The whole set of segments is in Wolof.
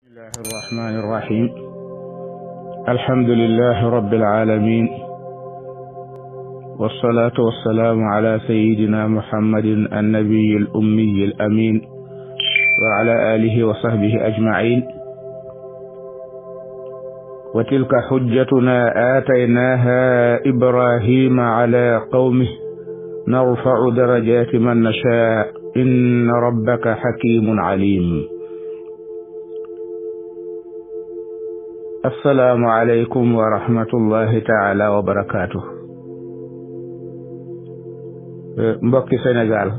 الله الرحمن الرحيم الحمد لله رب العالمين والصلاة والسلام على سيدنا محمد النبي الأمي الأمين وعلى آله وصحبه أجمعين وتلك حجتنا آتيناها إبراهيم على قومه نرفع درجات من نشاء إن ربك حكيم عليم. السلام عليكم ورحمة الله تعالى وبركاته. mbokki Sénégal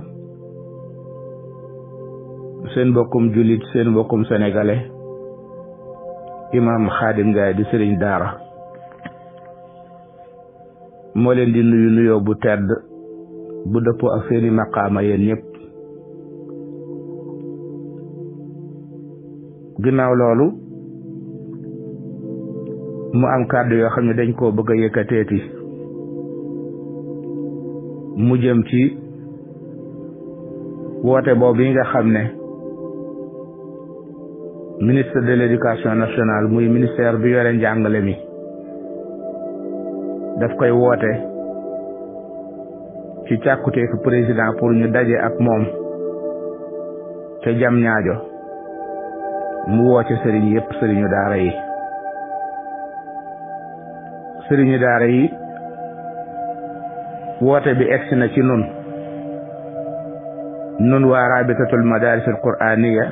seen mbokkum jullit seen mbokkum sénégalais imam Khadim Ndiaye di sëriñ daara moo leen di nuyu nuyoo bu tedd bu dëppoo ak seeni maqaama yéen ñëpp. ginnaaw loolu mu am kàddu yoo xam ne dañ koo bëgg a yëkkateeti mu jëm ci woote boobu yi nga xam ne ministre de l'éducation nationale muy ministère bi yore njàngale mi daf koy woote ci càkkuteefu président pour ñu daje ak moom te jam ñaajo mu woo ci sëriñ yépp sëriñu daara yi woote bi egsi na ci nun waa rabitatul madaris al qur'aniya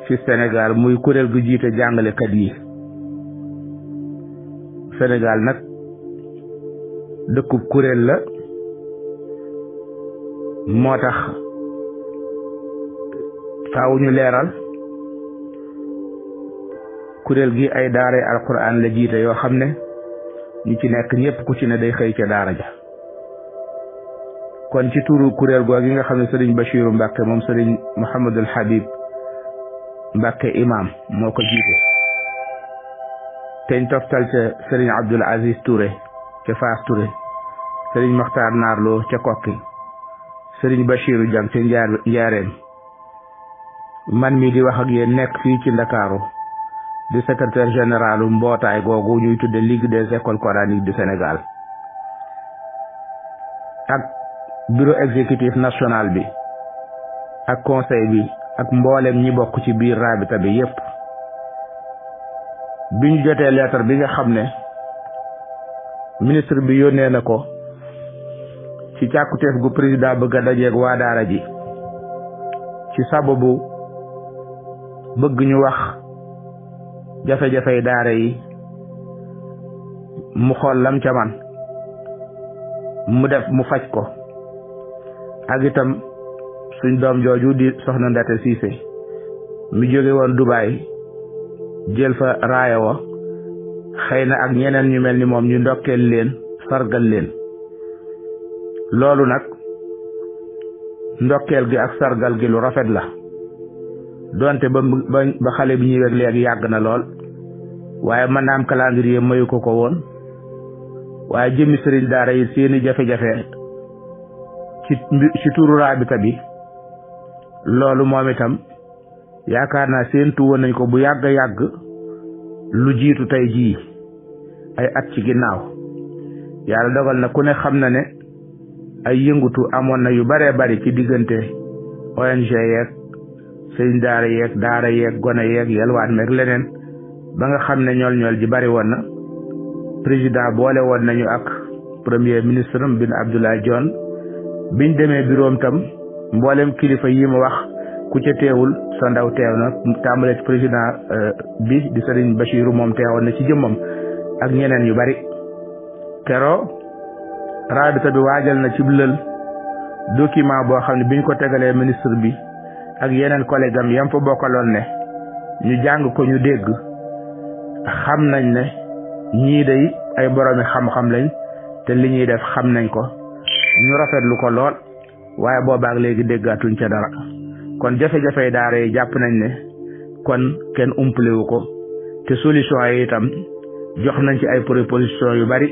fi Sénégal muy kuréel gu jiite jàngalekat yi. Sénégal nag dëkkub kuréel la moo tax faaw ñu leeral kuréel gi ay daara alquran la jiite yoo xam ne ñi ci nekk ñëpp ku ci ne day xëy ca daara ja. kon ci turu kuréel googu gi nga xam ne sëriñ Bachiru Mbàkke moom sëriñ Mouhamadul Habib Mbàkke imam moo ko jiite teñ toftal ca sëriñ Abdul Aziz Touré ca Faas Touré sëriñ Mokhtar Naarlo ca Kokki sëriñ Bachiru Jang ca Njaareem man mi di wax ak yéen nekk fii ci Ndakaaru di secrétaire général mbootaay googu ñuy tudde Ligue des écoles coraniques du Sénégal ak bureau exécutif national bi ak conseil bi ak mboolem ñi bokk ci biir rabita bi yépp bi ñu jotee lettre bi nga xam ne ministre bi yónnee na ko ci càkkuteef gu président bëgg a dajeeg waa daara ji ci sababu bëgg ñu wax jafe-jafey daara yi mu xool lam ca man mu faj ko ak itam suñ doom jooju di soxna Ndate Cissé mi jóge woon Dubaay jël fa raaya wa xëy na ak ñeneen ñu mel ni moom ñu ndokkeel leen sargal leen. loolu nag ndokkeel gi ak sargal gi lu rafet la donte ba xale bi ñëwee léegi yàgg na lool waaye mën naa am calendrier mayu ko woon waaye jëmmi sëriñ daara yi seeni jafe-jafe ci turu rabita bi loolu moom itam yaakaar naa séentu woon nañ ko bu yàgg lu jiitu tey jii ay at ci ginnaaw. yàlla dogal na ku ne xam na ne ay yëngutu amoon na yu baree bari ci diggante ONG yeeg sëriñ daara yeeg gone yeeg yelwaan meeg leneen ba nga xam ne ñool ji bari woon na. président boole woon nañu ak premier ministre bin Abdoulaye Dione biñ demee bureau tam mboolem kilifa yi ma wax ku ca teewul sa ndaw teew na tàmbale ci président bi di sëriñ Bachiru moom teewoon na ci jëmmam ak ñeneen yu bari. kero rabita bi waajal na ci lël document boo xam ne biñ ko tegalee ministre bi ak yeneen collègue am yam fa bokkaloon ne ñu jàng ko ñu dégg xam nañ ne ñii day ay boroomi xam-xam lañ te li ñuy def xam nañ ko ñu rafetlu ko lool waaye boobaak léegi déggaatuñ ca dara. kon jafe-jafey daara yi jàpp nañ ne kon kenn umpalewu ko te solution yi itam jox nañ ci ay proposition yu bari.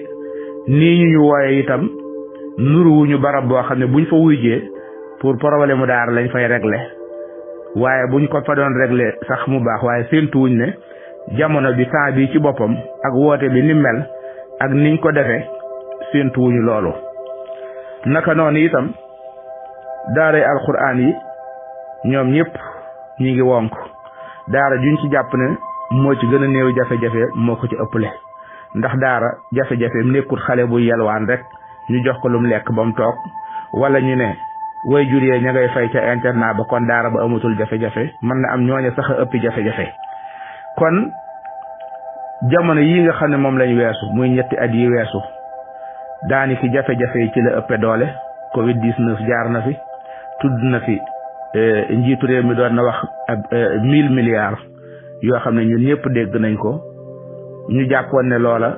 nii ñu wooye itam nuruwuñu barab boo xam ne buñ fa wuyjee pour problème mu daara lañ fay régler waaye buñ ko fa doon régler sax mu baax waaye séentuwuñ ne jamono bi temps bi ci boppam ak woote bi ni mel ak niñ ko defee séentuwuñu loolu. naka noonu itam daaray alxuraan yi ñoom ñëpp ñi ngi wonk daara juñ ci jàpp ne moo ci gën a néew jafe-jafe moo ko ci ëpple ndax daara jafe-jafe nekkul xale buy yalwaan rek ñu jox ko lum lekk ba mu toog wala ñu ne way jur yee ña ngay fay ca internat ba kon daara ba amatul jafe-jafe mën na am ñooñe sax a ëppi jafe-jafe. kon jamono yi nga xam ne moom lañ weesu muy ñetti at yi weesu daaniki jafe-jafe yi ci la ëppe doole. Covid 19 jaar na fi tudd na fi njiitu réew mi doon na wax ak 1000 milliards yoo xam ne ñun ñëpp dégg nañ ko ñu jàppoon ne loola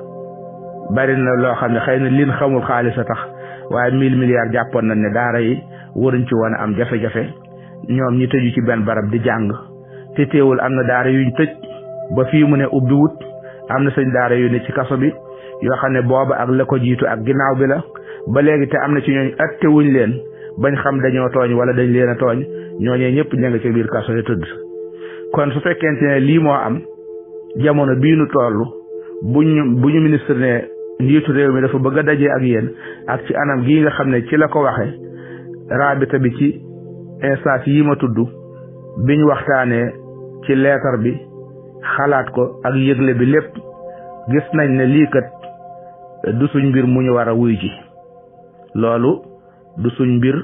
bari na loo xam ne xëy na liñ xamul xaalis a tax waaye 1000 milliards jàppoon nañ ne daara yi waruñ ci woon a am jafe-jafe ñoom ñi tëju ci benn barab di jàng te teewul am na daara yuñ tëj ba fii mu ne ubbi wut am na sëñ daara yu ne ci kaso bi yoo xam ne booba ak la ko jiitu ak ginnaaw bi la ba léegi te am na ci ñooñ atte wuñ leen bañ xam dañoo tooñ wala dañ leen a tooñ ñooñee ñëpp ña nga ci biir kaso yi tëdd. kon su fekkente ne lii moo am jamono bii nu toll bu ñu ministre ne njiitu réew mi dafa bëgg a dajee ak yéen ak ci anam gii nga xam ne ci la ko waxe rabita bi ci instance yi ma tudd biñ waxtaanee ci leetar bi xalaat ko ak yëgle bi lépp gis nañ ne lii kat du suñ mbir mu ñu war a wuy ji loolu du suñ mbir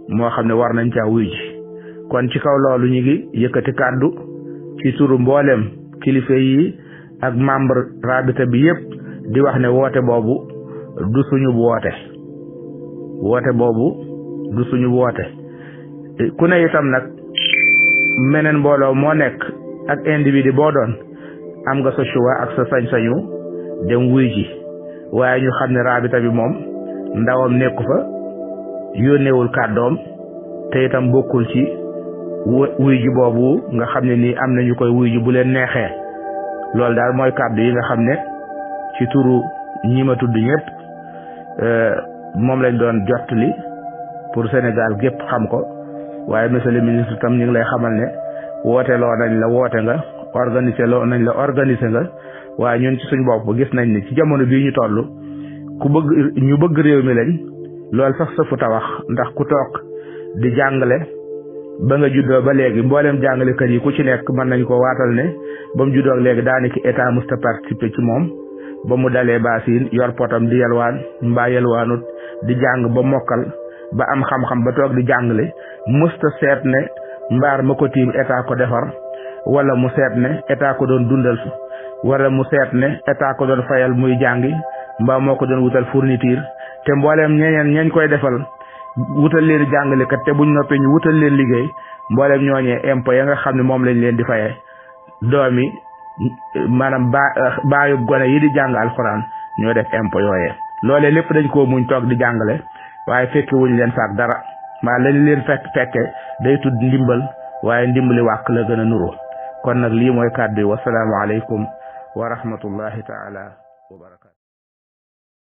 moo xam ne war nañ caa wuy ji kon ci kaw loolu ñu ngi yëkkati kàddu ci turu mbooleem kilifa yi ak membre rabita bi yépp di wax ne woote boobu du suñu woote boobu du suñu woote ku ne itam nag meneen mbooloo moo nekk ak individu boo doon am nga sa choix ak sa sañ-sañu dem wuy ji waaye ñu xam ne rabita bi moom ndawam nekku fa yónneewul kàddoom te itam bokkul ci wuy ji boobu nga xam ne nii am na ñu koy wuy ji bu leen neexee loolu daal mooy kàddu yi nga xam ne ci turu ñi ma tudd ñëpp moom lañ doon jottali pour Sénégal gépp xam ko waaye monsieur le ministre tam ñu ngi lay xamal ne woote loo nañ la woote nga organiser loo nañ la organiser nga waaye ñun ci suñ bopp gis nañ ne ci jamono bii ñu toll ñu bëgg réew mi lañ loolu sax sëfu ta wax ndax ku toog di jàngale ba nga juddoo ba léegi mboolem jàngalekat yi ku ci nekk mën nañ ko waatal ne ba mu juddoo léegi daanaka état musta participer ci moom ba mu dalee baasin yor potam di yalwaan mbaa yalwaanut di jàng ba mokkal ba am xam-xam ba toog di jàngale musta seet ne mbaar ma ko tiim état ko defar wala mu seet ne état ko doon dundal wala mu seet ne état ko doon fayal muy jàngi mbaa moo ko doon wutal fourniture te mbooleem ñeneen ñañ koy defal wutal leen jàngalekat te buñ noppee ñu wutal leen liggéey mbooleem ñooñee impôt ya nga xam ne moom lañ leen di fayee doomi maanaam baayu gone yi di jàng alxuraan ñoo def impôt yooyee loolee lépp dañ koo muñ toog di jàngale waaye fekke wuñ leen saak dara maa lañ leen fekke day tudd ndimbal waaye ndimbali wàq la gën a nuru kon nag lii mooy kàddu yi wasalaamu aleykum wa rahmatullahi taala wa barakatu